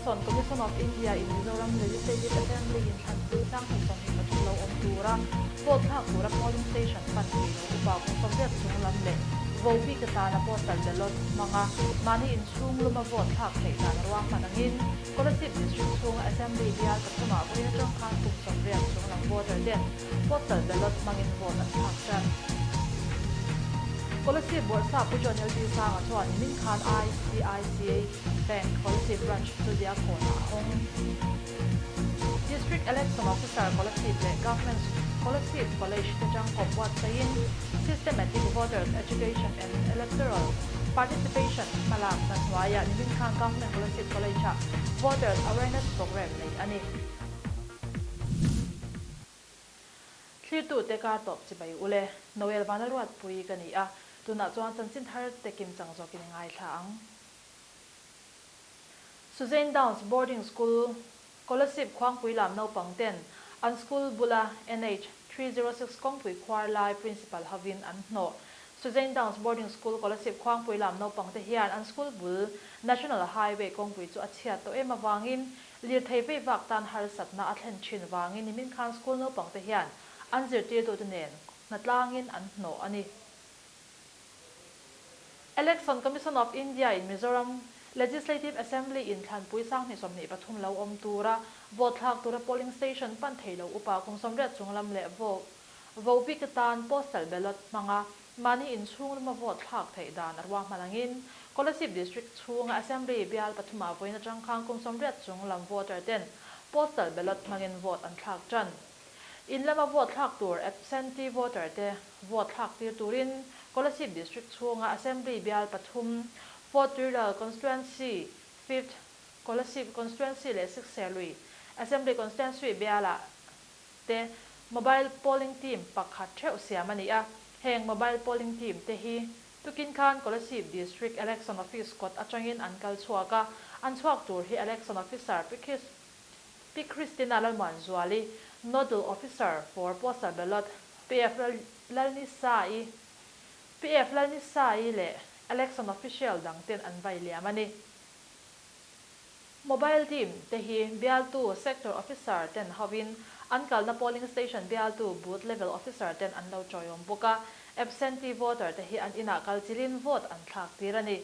Election Commission of India in Mizoram Legislative Assembly inthlanpui sanghnih 23 lo awm tura vote thlak tura polling station pan thei lo upa kum 80 chung lam leh vo bik atana postal ballot hmanga mahni inchhung luma vote thlak theih dan ruahman angin Kolasib District chhunga Assembly bial pathumah vawiin atang khan kum 80 chung lam voter ten postal ballot hmangin vote an thlak tan. Kolasib Bawrhsap Pu John LT Sanga chuan nimin khan ICICI Bank Kolasib Branch chu Diakhawnah a hawng. District Election Officer Kolasib leh Government Kolasib College te tangkawp buatsaihin Systematic Voters Education and Electoral Participation hmalakna hnuaiah nimin khan Government Kolasib College-ah Voters Awareness Programme neih a ni. Thlirtute kar tawp chibai ule, Noel Vanlalruatpui ka ni a, tunah chuan chanchin thar te kim chang zawkin i ngaithla ang. Suzane Downs Boarding School, Kolasib Khuangpui lam naupang ten an school bula NH 306 kawngpui khuar lai Principal hovin an hnawh. Suzane Downs Boarding School, Kolasib Khuangpui lam naupang te hian an school bul National Highway kawngpui chu a chhiat tawh em avangin lirthei vei vak tan harsatna a thlen thin vangin nimin khan school naupang te hian an zirtirtute nen hnatlangin an hnawh a ni. Election Commission of India in Mizoram Legislative Assembly in thlanpui 2023 lo awm tura vote thlak tura polling station pan thei lo upa kum 80 chung lam leh vo vo bik atan postal ballot hmanga mahni inchhung lama vote thlak theih dan a ruahman angin Kolasib District chhunga Assembly bial pathumah vawiin atang khan kum 80 chung lam voter ten postal ballot hmangin vote an thlak tan. In lama vote thlak tur absentee voter te vote thlak tir turin Kolasib District chhunga Assembly bial pathum, Fourth Rural Constituency, Fifth Kolasib Constituency leh Sixth Serlui Assembly Constituency bialah te Mobile Polling Team pakhat theuh siam a ni a. Heng Mobile Polling Team te hi tukin khan Kolasib District Election Office kawt atangin an kal chhuak a, an chhuak tur hi Election Officer Pi Christina Lalmuanzuali, Nodal Officer for Postal Ballot, PF Lalnisaii, PF Lalnisaii leh Election Official dang ten an vai liam a ni. Mobile Team te hi bialtu Sector Officer ten hovin an kalna Polling Station bialtu Booth Level Officer ten an lo tawiawm bawk a, Absentee Voter te hi an inah kal chilin vote an thlak tir a ni.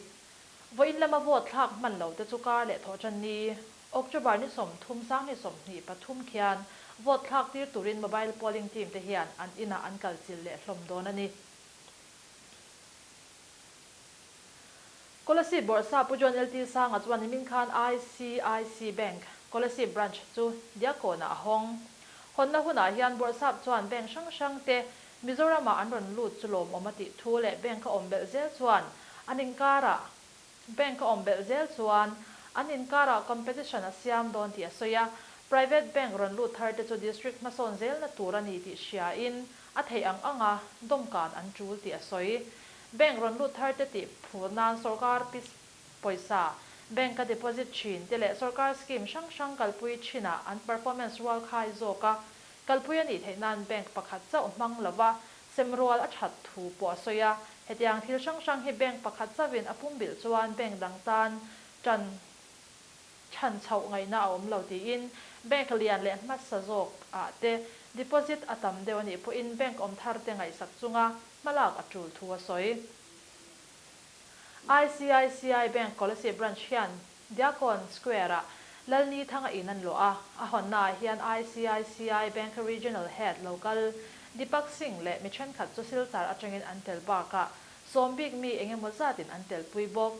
Vawiin lama vote thlak hman lo te chu kar leh thawh tan ni. October ni 30 2023 khian vote thlak tir turin Mobile Polling Team te hian an inah an kal chil leh hlawm dawn a ni. Kolasib Bawrhsap Pu John LT Sanga chuan nimin khan ICIC Bank, Kolasib Branch chu Diakhawnah a hawng. Hawnna hunah hian Bawrhsap chuan bank hrang hrang te Mizoramah an rawn lut chu lawmawm a tih thu leh bank a awm belh zel chuan an inkarah Bank a awm belh zel chuan an inkarah competition a siam dawn tih a sawi a, private bank rawn lut thar te chu district hmasawn zelna tur a ni tih hriain a theih ang anga dawmkan an tul tih a sawi. Bank rawn lut thar te tih phur nan sorkar pawisa, bank a deposit thin te leh sorkar scheme hrang hrang kalpui thinah an performance rual khai zawk a, kalpui a nih theih nan bank pakhat chauh hmang lova semrual a that thu pawh a sawi a. Hetiang thil hrang hrang hi bank pakhat chauhin a pumbilh chuan bank dang tan tan chhan chhoh ngaihna a awm lo tiin bank lian leh hmasa zawk ah te deposit a tam deuh a nih pawhin bank awm thar te ngaihsak chunga hmalak a tul thu a sawi. ICICI Bank Kolasib Branch hian Diakon Square ah Lalni Thanga in an luah a, a hawnna ah hian ICICI Bank Regional Head local Deepak Singh leh mi thenkhat chu Silchar atangin an tel bakah sawm bik mi engemaw zatin an tel pui bawk.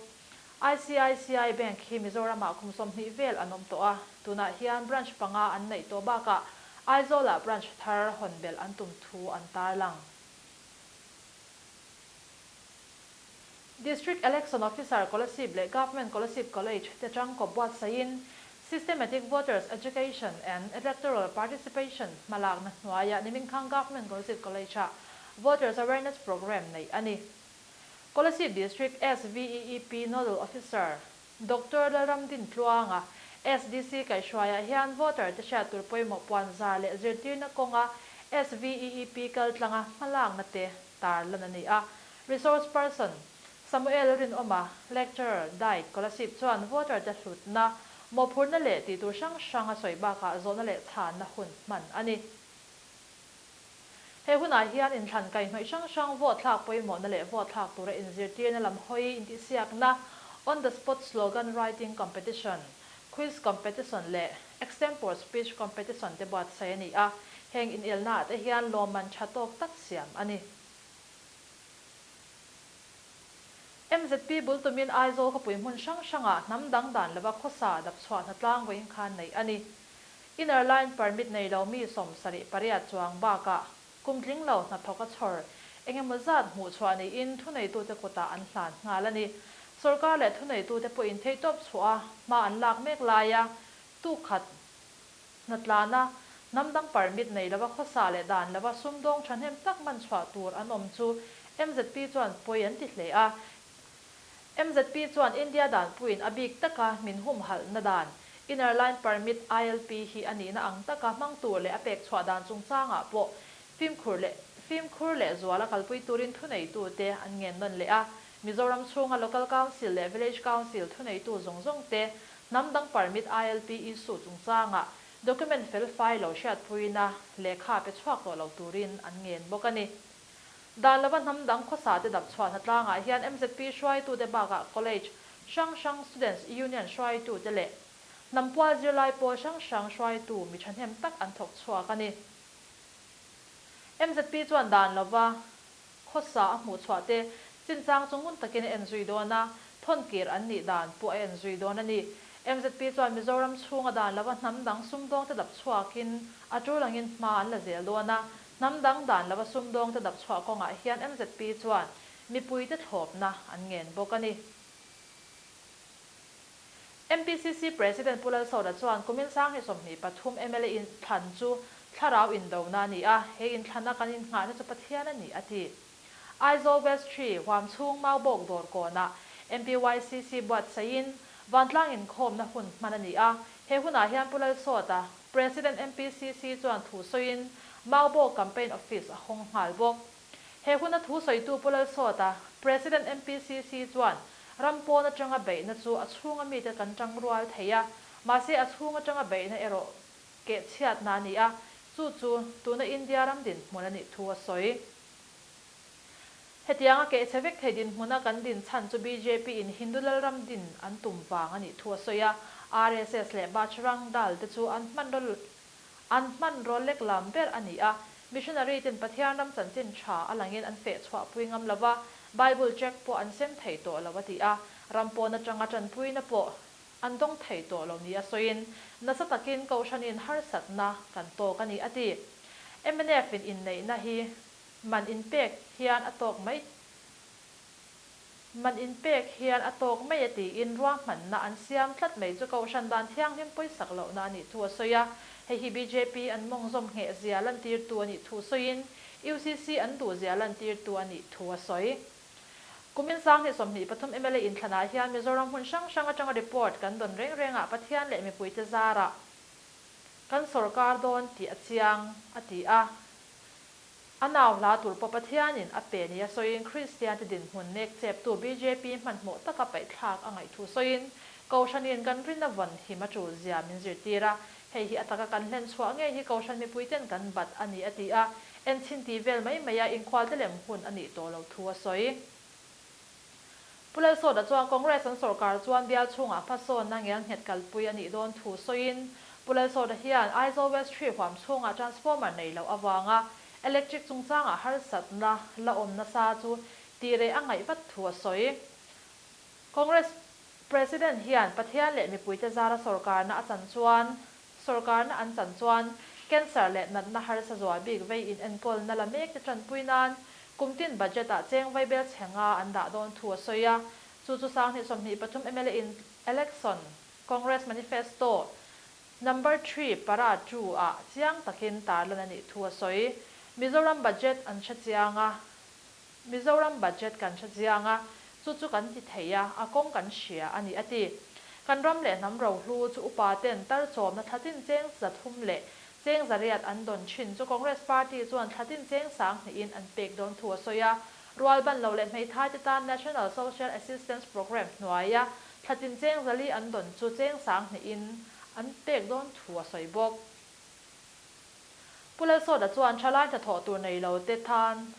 ICICI Bank hi Mizoramah kum 20 vel an awm tawh a, tunah hian branch panga an neih tawh bakah Aizawlah branch thar hawn belh an tum thu an tarlang. District Election Officer Kolasib leh Government Kolasib College te tangkawp buatsaihin Systematic Voters Education and Electoral Participation hmalakna hnuaiah nimin khan Government Kolasib College-ah Voters Awareness Programme neih a ni. Kolasib District SVEEP Nodal Officer Dr. Lalramdin Tluanga SDC kaihhruaiah hian voter te hriat tur pawimawh puan zar leh zirtirna kawnga SVEEP kal tlanga hmalakna te tar lan a ni a. Resource person Samuel Rinawma, lecturer, diet Kolasib chuan voter te hlutna Mawhphurhna leh tih tur hrang hrang a sawi bakah zawhna leh chhanna hun hman a ni. He hunah hian inthlan kaihhnawih hrang hrang vote thlak pawimawhna leh vote thlak tura inzirtirna lam hawi intihsiakna, on the spot slogan writing competition, quiz competition leh extempore speech competition te buatsaih a ni a, heng inelnaah te hian lawmman tha tawk tak siam a ni. MZP bul tumin Aizawl khawpui hmun hrang hrangah hnam dang dan lova khawsa dapchhuah hnatlang vawiin khan neih a ni. Inner Line Permit nei lo mi 78 chuang bakah kum tling lo hnathawk a chhawr eng emaw zat hmuh chhuah niin thuneitute kutah an hlan nghal a ni. Sorkar leh thuneitute pawhin theihtawp chhuah a hma an lak mek laia tuk khat hnatlana hnam dang permit nei lova khawsa leh dan lova sumdawng thahnem tak man chhuah tur an awm chu MZP chuan pawi an ti hle a. MZP chuan India danpuiin a bik taka min humhalhna dan Inner Line Permit, ILP, hi a nihna ang taka hmang tur leh a pek chhuah dan chungchangah pawh fimkhur leh fimkhur leh zuala kalpui turin thuneitute an ngen nawn leh a. Mizoram chhunga Local Council leh Village Council thuneitu zawng zawng te hnam dang permit ILP issue chungchangah document fel fai lo hriatpuina lehkha pe chhuak tawh lo turin an ngen bawk a ni. Dan lova hnam dang khawsa te dap chhuah hnatlangah hian MZP hruaitute bakah College hrang hrang Students Union hruaitute leh hnam pual zirlai pawl hrang hrang hruaitu mi thahnem tak an thawk chhuak a ni. MZP chuan dan lova khawsa a hmuh chhuah te chinchang chu ngun takin a en zui dawn a, thawnkir an nih dan pawh a en zui dawn a ni. MZP chuan Mizoram chhunga dan lova hnam dang sumdawng te dap chhuakin a tul angin hma an la zel dawn a, hnam dang dan lova sumdawng te dap chhuah kawngah hian MZP chuan mipuite thlawpna an ngen bawk a ni. MPCC President Pu Lalsawta chuan kumin 2023 mla inthlan chu thlarau indona a ni a, he inthlana kan innghahna chu Pathian a ni, a ti. Aizawl West 3 huam chhung Maubawk dawr kawnah MPYCC buatsaihin vantlang inkhawmna hun hman a ni a, he hunah hian Pu Lalsawta, President MPCC chuan thu sawiin Maubawk Campaign Office a hawng nghal bawk. He huna thu sawitu Pu Lalsawta, President MPCC chuan ram pawn atanga beihna chu a chhunga mite kan tang rual thei a, mahse a chhung atanga beihna erawh keh chhiatna a ni a, chu chu tuna India ram dinhmun a nih thu a sawi. Hetianga keh chhe vek thei dinhmuna kan din chhan chu bjp in Hindu lalram din an tum vang a nih thu a sawi a, RSS leh Bajrang Dal te chu an hmanraw an hmanraw lek lam ber a ni a, missionary ten Pathian ram chanchin tha a langin an feh chhuahpui ngam lova, Bible tract pawh an sem thei tawh lo a ti a, ram pawn atanga tanpuina pawh an dawng thei tawh lo ni a sawiin nasa takin kohhranin harsatna kan tawk a ni a ti. Mnf in inneihna hi man inpek hian a tawk mai man inpek hian a tawk mai a tiin ruahmanna an siam tlat mai chu kohhran dan thianghlim pawisak lohna a nih thu a sawi a, hei hi bjp an mawngzawm ngheh zia lantirtu a nih thu sawiin UCC an duh zia lantirtu a nih thu a sawi. Kumin 2023 mla inthlanah hian Mizoram hmun hrang hrang atanga report kan dawn reng rengah Pathian leh mipuite zarah kan sorkar dawn tih a chiang, a ti a. A nau hla tur pawh Pathianin a pe nia sawiin Kristian te dinhmun nek cheptu bjp hmanhmawh taka paihthlak a ngaih thu sawiin Kohhranin kan rinna vawn him a tul zia min zirtir a, hei hi a taka kan hlen chhuah ngei hi Kohhran mipuiten kan bat a ni a ti a, enchhin tih vel mai maia inkhualte lem hun a nih tawh lo thu a sawi. Pu Lalsawta chuan Congress an sorkar chuan bial chhungah hmasawnna ngel nghet kalpui a nih dawn thu sawiin Pu Lalsawta hian Aizawl West 3 huam chhungah transformer nei loh avanga electric chungchangah harsatna la awm nasa chu tireh a ngaih vat thu a sawi. Congress President hian Pathian leh mipuite zara sorkarna a chan chuan sorkarna an chan chuan cancer leh natna harsa zual bik vei in enkawlna la mek te tanpui nan kumtin budget ah cheng vaibel chhenga an dah dawn thu a sawi a, chu chu 2023 mla in election Congress manifesto number 3 para 2 ah chiang takin tarlan a nih thu a sawi. Mizoram budget an hre chiang a, Mizoram budget kan hre chiang a, chu chu kan ti thei a, a kawng kan hria a ni a ti. Kan ram leh hnam rohlu chu upa ten tar chawmna thlatin cheng 300 leh cheng 800 an dawn thin chu Congress Party chuan thlatin cheng 2000 in an pek dawn thu a sawi a. Rualban lo leh hmeithai te tan National Social Assistance Programme hnuaia thlatin cheng zali an dawn chu cheng 2000 in an pek dawn thu a sawi bawk. Pu Lalsawta chuan thalai hnathawh tur nei lo te tan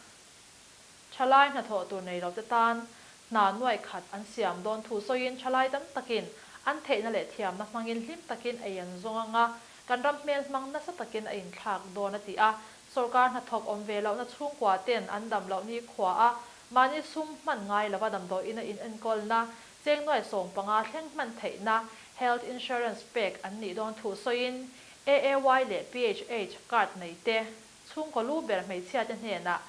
thalai hnathawh tur nei lo te tan hna nuai khat an siam dawn thu sawiin thalai tam takin an theihna leh thiamna hmangin hlim takin ei an zawng anga kan ram hmel hmang nasa takin a inthlak dawn a ti a. Sorkar hnathawk awm ve lohna chhungkua ten an dam loh ni khua a, mahni sum hman ngai lova damdawiin a inenkawlna cheng nuai 15 thleng hman theihna health insurance pek an nih dawn thu sawiin AAY leh PHH card nei te chhungkaw lu ber hmeichhia te hnenah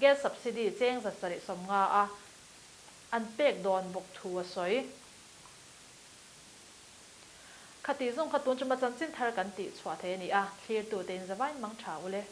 gas subsidy cheng 750 a an pek dawn bawk thu a sawi. Khati zawng kha tun chuma chanchin thar kan tih chhuah thei a ni a, thlirtu te in zavain mang tha ule.